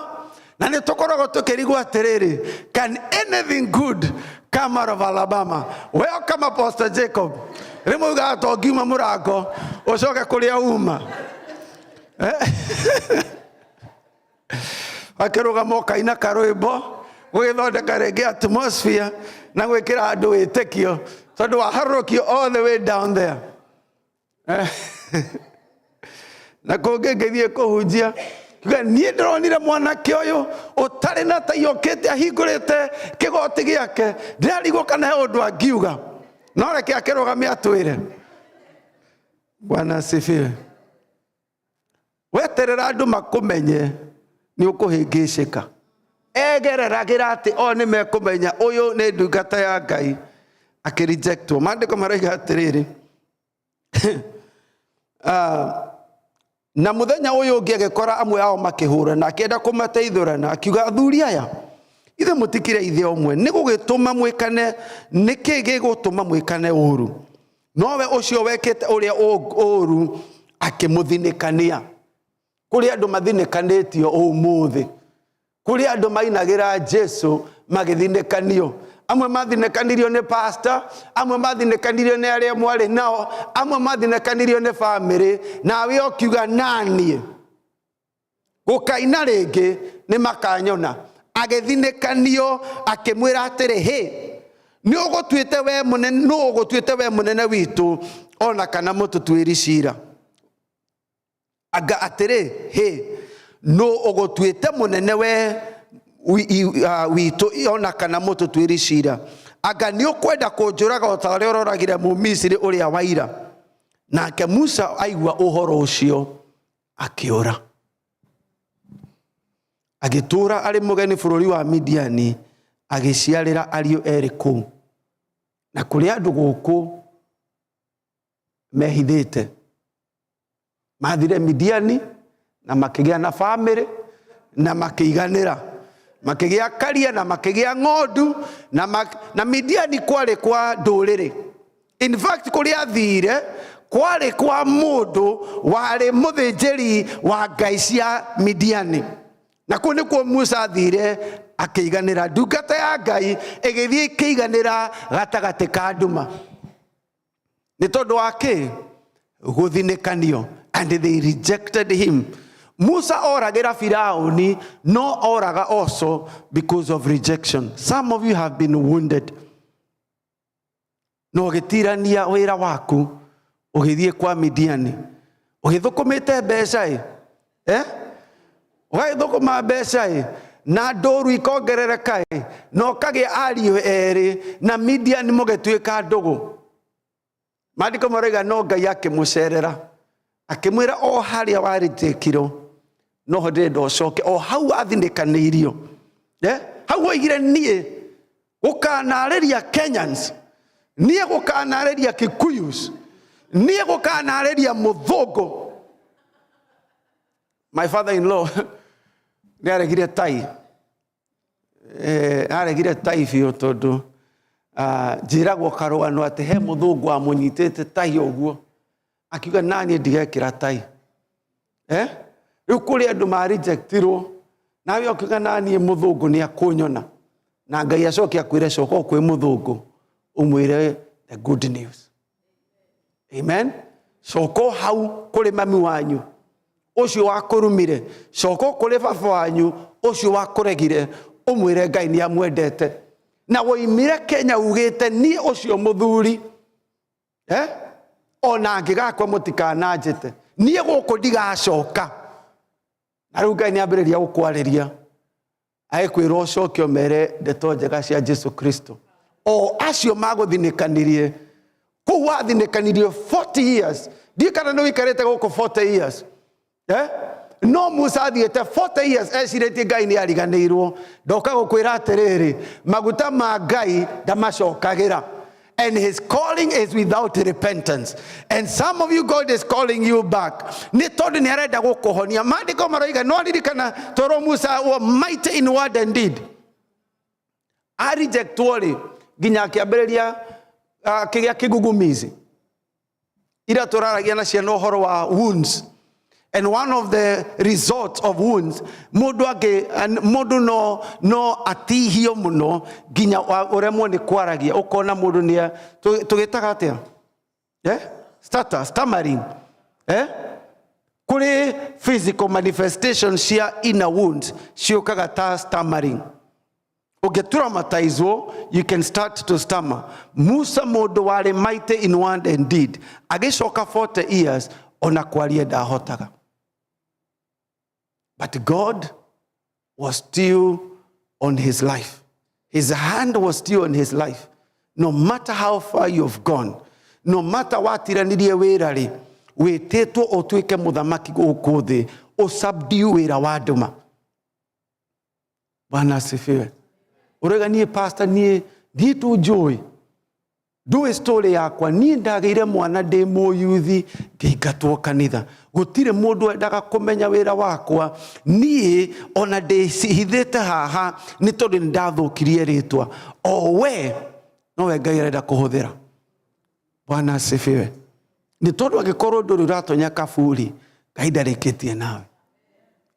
na nĩ tũkoragwo tũkĩrigwo atĩrĩrĩ, can anything good come out of Alabama? Welcome Apostle Jacob. Rĩmwe ugaga to ngiuma mũrango ũcoke kũrĩa uma. Akĩrũgama ũkaina karwĩmbo gũgĩthondeka rĩngĩ atmosphere na gwĩkĩra andũ wĩtĩkio tondũ waharũrũkio all the way down there. Na kũngĩ ngĩthiĩ kũhunjia kiuga niĩ ndĩronire mwanake ũyũ ũtarĩ na tai okĩte ahingũrĩte kĩgoti gĩake, ndĩrarigwo kana he ũndũ angiuga, no reke akĩrũgame atwĩre. Bwana asifiwe. Weterera andũ makũmenye nĩ ũkũhĩngĩcĩka. Egereragĩra atĩ o nĩ mekũmenya ũyũ nĩ ndungata ya Ngai, akĩrejectwo. Maandĩko marauga atĩrĩrĩ, na mũthenya ũyũ ũngĩ agĩkora amwe ao makĩhũrana, akĩenda kũmateithũrana, akiuga athuri aya, ithe mũtikire ithe ũmwe, nĩ gũgĩtũma mwĩkane, nĩ kĩ gĩgũtũma mwĩkane ũru? Nowe ũcio wekĩte ũrĩa ũru akĩmũthinĩkania. Kũrĩ andũ mathinĩkanĩtio ũmũthĩ, kũrĩ andũ mainagĩra Jesu magĩthinĩkanio. Amwe mathinĩkanirio nĩ pastor, amwe mathinĩkanirio nĩ arĩa mwarĩ nao, amwe mathinĩkanirio nĩ famĩlĩ, nawe ũkiuga naniĩ gũkaina rĩngĩ nĩ makanyona. Agĩthinĩkanio akĩmwĩra atĩrĩ, hĩ, nĩ ũgũtuĩte we mũnene, nũ ũgũtuĩte we mũnene witũ ona kana mũtũtuĩri cira? Anga atĩrĩ, hĩ, nũ ũgũtuĩte mũnene we witũ ona kana mũtũtuĩri cira? Anga nĩ ũkwenda kũnjũraga o ta ũrĩa ũroragire Mũmisiri ũrĩa waira? Nake Musa aigua ũhoro ũcio akĩũra, agĩtũũra arĩ mũgeni bũrũri wa Midiani, agĩciarĩra ariũ erĩ kũu. Na kũrĩ andũ gũkũ mehithĩte, mathire Midiani na makĩgĩa na famĩlĩ na makĩiganĩra, makĩgĩa karia na makĩgĩa ng'ondu na Midiani kwarĩ kwa ndũrĩrĩ. In fact kũrĩa athire kwarĩ kwa mũndũ warĩ mũthĩnjĩri wa ngai cia Midiani, na kũu nĩkuo Musa athire akĩiganĩra. Ndungata ya Ngai ĩgĩthiĩ ĩkĩiganĩra gatagatĩ ka nduma. Nĩ tondũ wa kĩ? Gũthinĩkanio. And they rejected him. Musa oragĩra Firauni, no oraga also because of rejection. Some of you have been wounded. Na ũgĩtirania wĩra waku ũgĩthiĩ kwa Midiani, ũgĩthũkũmĩte mbeca ĩ, Ũgagĩthũkũma mbeca ĩ, na ndũru ikongerereka ĩ, na ũkagĩa ariũ erĩ na Midiani mũgĩtuĩka ndũgũ. Maandĩko marauga no Ngai akĩmũcerera akĩmwĩra o harĩa warĩtĩkirwo noho ndĩrenda ũcoke, o hau wathinĩkanĩirio, hau woigire niĩ Gũkanarĩria Kenyans, niĩ gũkanarĩria Kikuyus, niĩ gũkanarĩria mũthũngũ. My father in law nĩ aregire tai. Aregire tai biũ tondũ njĩragwo karũgano atĩ he mũthũngũ wamũnyitĩte tai ũguo akiuga naniĩ ndigekĩra tai. Eh? Rĩu kũrĩ andũ marejectirwo nawe ũkiuga naniĩ mũthũngũ nĩ akũnyona, na Ngai acoke akwĩre coka o kwĩ mũthũngũ ũmwĩre the good news. Amen. Coka o hau kũrĩ mami wanyu ũcio wakũrumire, coka o kũrĩ baba wanyu ũcio wakũregire, ũmwĩre Ngai nĩ amwendete. Na woimire Kenya ugĩte niĩ ũcio mũthuri, eh? Ona angĩgakua mũtikananjĩte, niĩ gũkũ ndigacoka. Na rĩu Ngai nĩ ambĩrĩria gũkwarĩria, agĩkwĩra ũcoke ũmere ndeto njega cia Jesu Kristo. O acio magũthinĩkanirie kũu wathinĩkanirio 40 years, ndiũĩ kana nĩ ũikarĩte gũkũ 40 years. Eh? No Musa athiĩte 40 years ecirĩtie Ngai nĩ ariganĩirwo. Ndoka gũkwĩra atĩrĩrĩ, maguta ma Ngai ndamacokagĩra. And his calling is without repentance. And some of you, God is calling you back. Nĩ tondũ nĩ arenda gũkũhonia. Maandĩko maroiga, no ririkana toro Musa was mighty in word and deed. A rejectwo rĩ, nginya akĩambĩrĩria akĩgĩa kĩgugumizi. Ira tũraragia na ciana ũhoro wa wounds. And one of the results of wounds, mũndũ angĩ, mũndũ no atihio mũno nginya ũremwo nĩ kwaragia, ũkona mũndũ nĩ tũgĩtaga atĩa? Stutter, stammering. Kũrĩ physical manifestation cia inner wounds ciũkaga ta stammering. Ũngĩtraumatizwo, you can start to stammer. Musa mũndũ warĩ mighty in word and deed, agĩcoka 40 years ona kwaria ndahotaga. But God was still on his life. His hand was still on his life. No matter how far you've gone, no matter watiranirie wĩra rĩ, wĩtĩtwo ũtuĩke mũthamaki gũkũ thĩ, ũsubdue wĩra wa nduma. Bwana asifiwe. Ũrauga niĩ pastor, niĩ niĩ tu njũĩ ndũĩ story yakwa, niĩ ndagĩire mwana ndĩ mũyuthi ngĩingatwo kanitha, gũtirĩ mũndũ wendaga kũmenya wĩra wakwa, niĩ ona ndĩhithĩte haha nĩ tondũ nĩ ndathũkirie rĩtwa. O we nowe Ngai arenda kũhũthĩra. Bwana asifiwe. Nĩ tondũ angĩkorwo ndũrĩ ũratonya kaburi, Ngai ndarĩkĩtie nawe.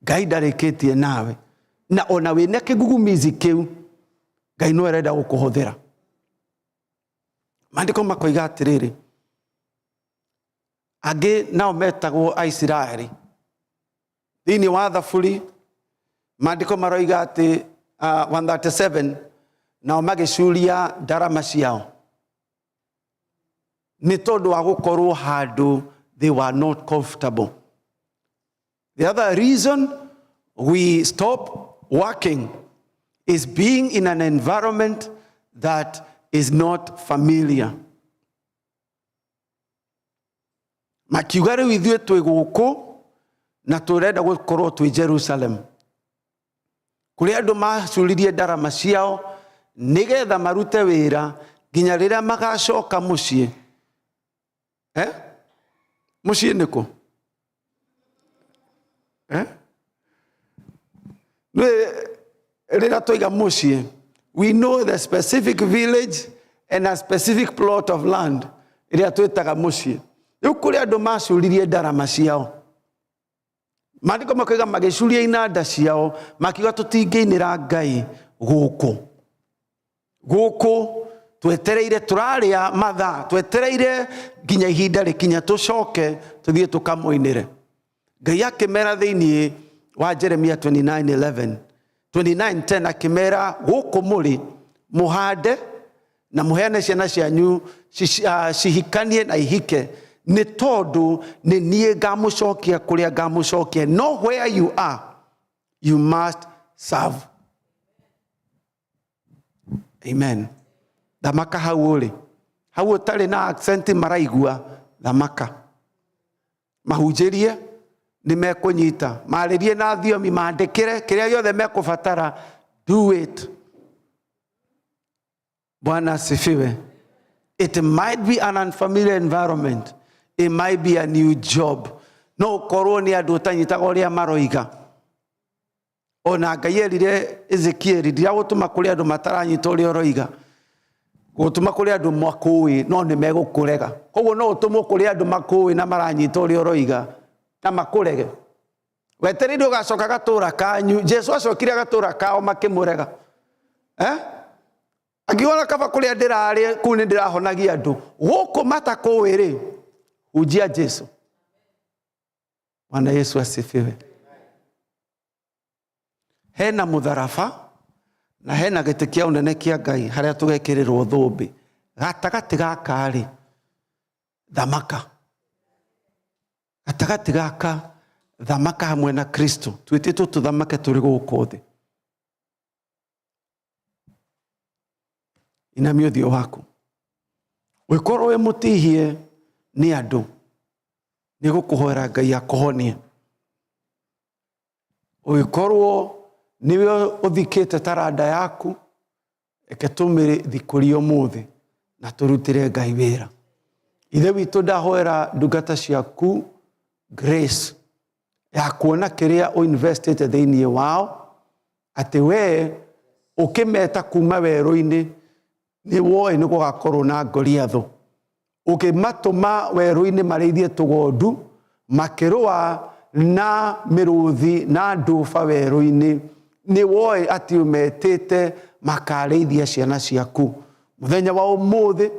Ngai ndarĩkĩtie nawe. Na ona wĩna kĩgugumizi kĩu, Ngai no arenda gũkũhũthĩra. Maandĩko makoiga atĩrĩrĩ, angĩ nao metagwo Aisiraeli. Thĩinĩ wa Thaburi, maandĩko maroiga atĩ 137, nao magĩcuria ndarama ciao. Nĩ tondũ wa gũkorwo handũ they were not comfortable. The other reason we stop working is being in an environment that is not familiar. Makiuga rĩu ithuĩ twĩ gũkũ na tũrenda gũkorwo twĩ Jerusalem. Kũrĩa andũ macuririe ndarama ciao nĩgetha marute wĩra nginya rĩrĩa magacoka mũciĩ. Mũciĩ nĩ kũ? Nĩ rĩrĩa twaiga mũciĩ, we know the specific village and a specific plot of land ĩrĩa twĩtaga mũciĩ. Rĩu kũrĩ andũ macuririe ndarama ciao. Maandĩko makoiga magĩcuria inanda ciao, makiuga tũtingĩinĩra Ngai gũkũ. Gũkũ twetereire, tũrarĩa mathaa, twetereire nginya ihinda rĩkinya tũcoke tũthiĩ tũkamũinĩre. Ngai akĩmera thĩinĩ wa Jeremia 29:11, 29:10 akĩmera gũkũ mũrĩ mũhande na mũheane ciana cianyu cihikanie na ihike, nĩ tondũ nĩ niĩ ngamũcokia kũrĩa ngamũcokia. No where you are, you must serve. Amen. Thamaka hau ũrĩ, hau ũtarĩ na accent maraigua, thamaka. Mahunjĩrie nĩ mekũnyita, marĩrie na thiomi, mandĩkĩre kĩrĩa gĩothe mekũbatara, do it. Bwana asifiwe. It might be an unfamiliar environment. It might be a new job. No ũkorwo nĩ andũ ũtanyitaga ũrĩa maroiga. Ona Ngai erire Ezekieli, ndiragũtũma kũrĩ andũ mataranyita ũrĩa ũroiga. Gũtũma kũrĩ andũ makũĩ no nĩ megũkũrega. Koguo no ũtũmwo kũrĩ andũ makũĩ na maranyita ũrĩa ũroiga na makũrege. Wetereire ũgacoka gatũra kanyu. Jesu acokire gatũra kao makĩmũrega. Eh? Angiona kaba kũrĩa ndĩrarĩ kũu nĩ ndĩrahonagia andũ. Gũkũ matakũĩ rĩ, hunjia Jesu. Bwana Yesu asifiwe. Hena mũtharaba na hena gĩtĩ kĩa ũnene kĩa Ngai harĩa tũgekĩrĩrwo thũmbĩ. Gatagatĩ gaka rĩ, thamaka. Gatagatĩ gaka thamaka hamwe na Kristo. Twĩtĩtwo tũthamake tũrĩ gũkũ thĩ. Inamia ũthiũ waku. Ũngĩkorwo wĩ mũtihie nĩ andũ, nĩ gũkũhoera Ngai akũhonie. Ũngĩkorwo nĩwe ũthikĩte taranda yaku, reke tũmĩthikũrie ũmũthĩ na tũrutĩre Ngai wĩra. Ithe witũ, ndahoera ndungata ciaku grace ya kuona kĩrĩa ũinvestĩte thĩinĩ wao, atĩ we ũkĩmeta kuma werũ-inĩ nĩ woĩ nĩ gũgakorwo na Goliathũ. Ũkĩmatũma werũ-inĩ marĩithie tũgondu, makĩrũa na mĩrũthi na nduba werũ-inĩ, nĩ woĩ atĩ ũmetĩte makarĩithia ciana ciaku. Mũthenya wa ũmũthĩ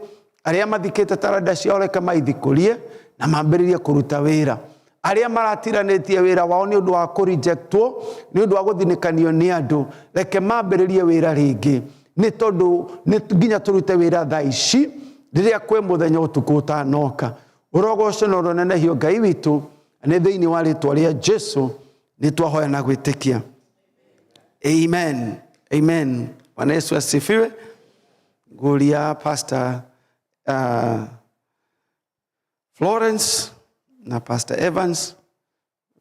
arĩa mathikĩte taranda ciao reke maithikũrie na mambĩrĩrie kũruta wĩra. Arĩa maratiranĩtie wĩra wao nĩ ũndũ wa kũrejectwo, nĩ ũndũ wa gũthinĩkanio nĩ andũ, reke mambĩrĩrie wĩra rĩngĩ, nĩ tondũ nĩ nginya tũrute wĩra thaa ici rĩrĩa kwĩ mũthenya ũtukũ ũtanoka. Ũrogocwo na ũronenehio Ngai witũ, nĩ thĩinĩ wa rĩtwa rĩa Jesu nĩ twahoya na gwĩtĩkia. Amen. Amen. Bwana Yesu asifiwe. Nguria Pastor Florence na Pastor Evans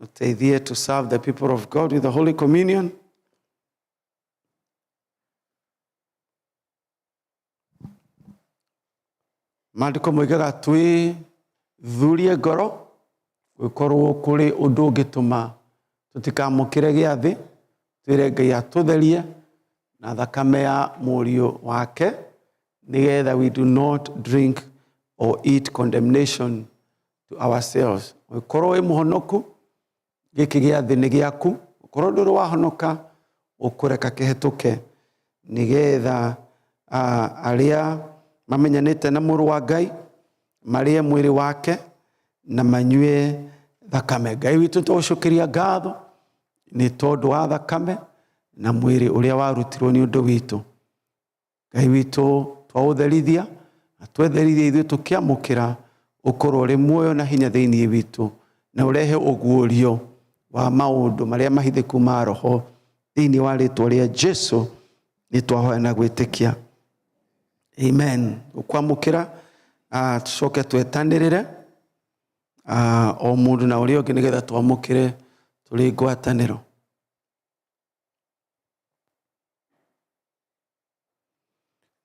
uteithie to serve the people of God with the Holy Communion. Maandĩko moigaga twĩthurie ngoro gũkorwo kũrĩ ũndũ ũngĩtũma tũtikamũkĩre gĩathĩ, twĩre Ngai atũtherie na thakame ya mũriũ wake, nĩgetha we do not drink or eat condemnation to ourselves. Ũngĩkorwo wĩ mũhonoku, gĩkĩ gĩathĩ nĩ gĩaku. Ũkorwo ndũrĩ wahonoka, ũkũreka kĩhetũke nĩgetha arĩa mamenyanĩte na mũrũ wa Ngai marĩe mwĩrĩ wake na manyue thakame. Ngai witũ, tũgũcokeria ngatho nĩ tondũ wa thakame na mwĩrĩ ũrĩa warutirwo nĩ ũndũ witũ. Ngai witũ, twaũtherithia na twetherithia ithuĩ tũkĩamũkĩra, ũkorwo ũrĩ muoyo na hinya thĩinĩ witũ na ũrehe ũguũrio wa maũndũ marĩa mahithĩku ma roho. Thĩinĩ wa rĩtwa rĩa Jesu nĩ twahoya na gwĩtĩkia. Amen. Ũkwamũkĩra, tũcoke twetanĩrĩre o mũndũ na ũrĩa ũngĩ nĩgetha twamũkĩre tũrĩ ngwatanĩro.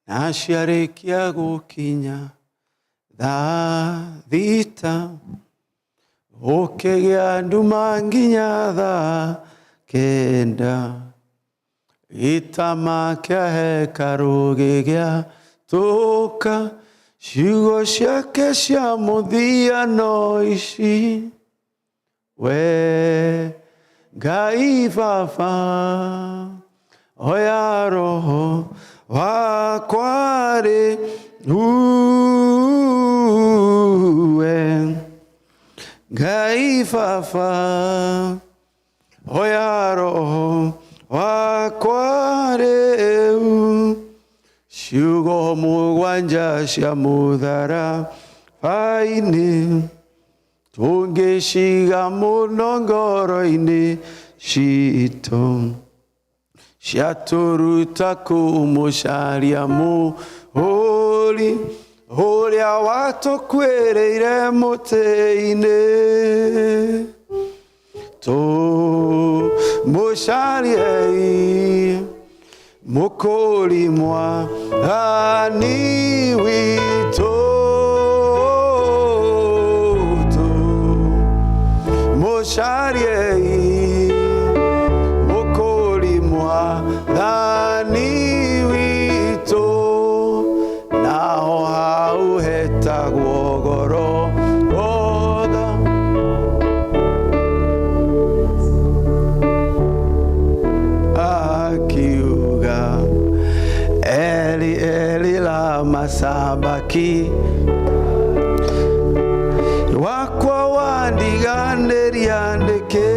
Na ciarĩkia gũkinya thaa thita, ũkĩgĩa nduma nginya thaa kenda, gĩtama kĩa hekarũ gĩgĩatũka, ciugo ciake cia mũthia no ici: we Ngai Baba, oya roho wakwa rĩu. We Ngai Baba, oya roho wakwa rĩu. Ciugo mũgwanja cia mũtharaba-inĩ tũngĩciga mũno ngoro-inĩ citũ, ciatũruta kũmũcaria mũhũri ũrĩa watũkuĩrĩire mũtĩ-inĩ. Tũmũcariei Mũkũri mwathani witũ mũcariei mũkũri mwathani witũ naho hau hetagwo Golgotha. Akiuga Eli Eli lama sabaki wakwa wandiganĩria nĩkĩ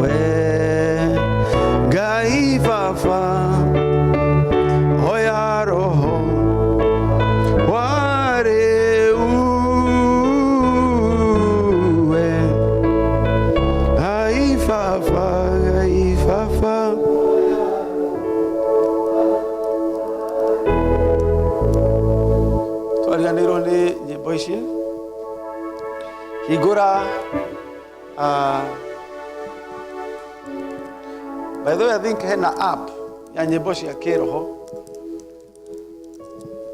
we Ngai baba oya roho wa rĩu we Ngai baba Ngai baba. Twariganĩirwo nĩ nyĩmbo ici hingũra. By the way, I think hena app ya nyĩmbo cia kĩroho.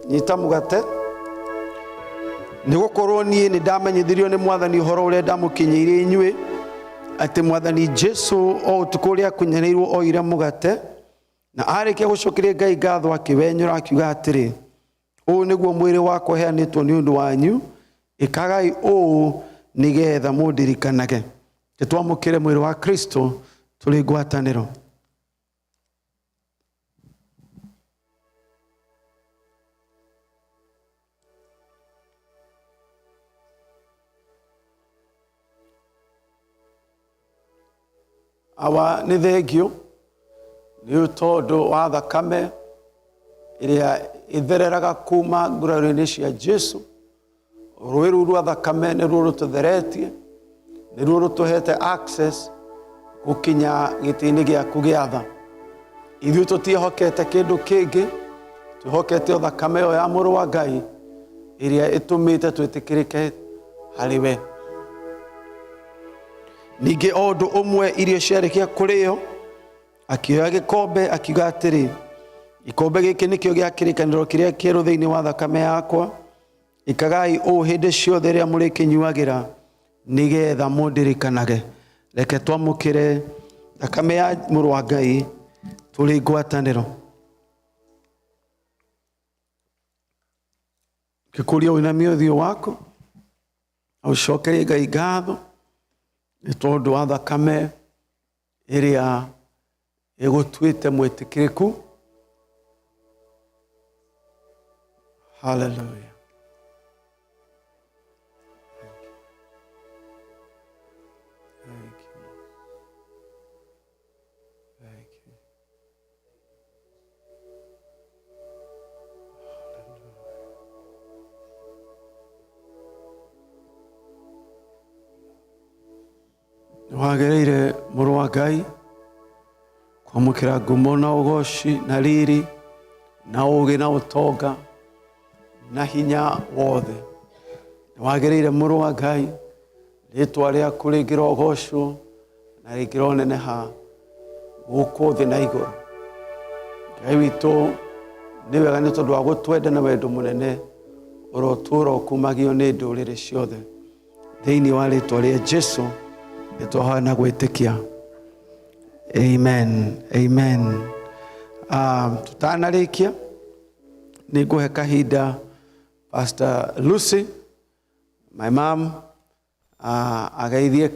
Nyita mũgate. Nĩ gũkorwo niĩ nĩ ndamenyithirio nĩ mwathani ũhoro ũrĩa ndamũkinyĩirie inyuĩ, atĩ mwathani Jesu o ũtukũ ũrĩa akunyanĩirwo oire mũgate, na arĩkia gũcokeria Ngai ngatho akĩwenyũra akiuga atĩrĩ, ũũ nĩguo mwĩrĩ wakwa ũheanĩtwo nĩ ũndũ wanyu, ĩkagai ũũ nĩgetha mũndirikanage. Tũtwamũkĩre mwĩrĩ wa Kristo tũrĩ ngwatanĩro. Awa, nĩ thengio nĩ tondũ wa thakame ĩrĩa ĩthereraga kuma nguraro-inĩ cia Jesu. Rũĩ rũu rwa thakame nĩruo rũtũtheretie, nĩruo rũtũhete access gũkinya gĩtĩ-inĩ gĩaku gĩa tha. Ithuĩ tũtiĩhokete kĩndũ kĩngĩ, twĩhokete o thakame ĩyo ya mũrũ wa Ngai ĩrĩa ĩtũmĩte twĩtĩkĩrĩke harĩ we. Ningĩ o ũndũ ũmwe irio ciarĩkia kũrĩo, akĩoya gĩkombe akiuga atĩrĩ, gĩkombe gĩkĩ nĩkĩo gĩa kĩrĩkanĩro kĩrĩa kĩerũ thĩinĩ wa thakame yakwa, ĩkagai ũũ hĩndĩ ciothe rĩrĩa mũrĩkĩnyuagĩra nĩgetha mũndirikanage. Reke twamũkĩre thakame ya mũrũ wa Ngai tũrĩ ngwatanĩro. Ngĩkũria ũinamie ũthiũ waku na ũcokerie Ngai ngatho nĩ tondũ wa thakame ĩrĩa ĩgũtuĩte mwĩtĩkĩrĩku. Hallelujah. Thank you. Thank you. Nĩ wagĩrĩire mũrũ wa Ngai kwamũkĩra ngumo na ũgoci na riri na ũũgĩ na ũtonga na hinya wothe. Nĩ wagĩrĩire mũrũ wa Ngai, rĩtwa rĩaku rĩngĩrogocwo na rĩngĩroneneha gũkũ thĩ na igũrũ. Ngai witũ, nĩ wega nĩ tondũ wa gũtwenda na wendo mũnene, ũrotũũra ũkumagio nĩ ndũrĩrĩ ciothe. Thĩinĩ wa rĩtwa rĩa Jesu nĩ twahoya na gwĩtĩkia, amen, amen. Tũtanarĩkia nĩ ngũhe kahinda Pastor Lucy, my mom, ageithie.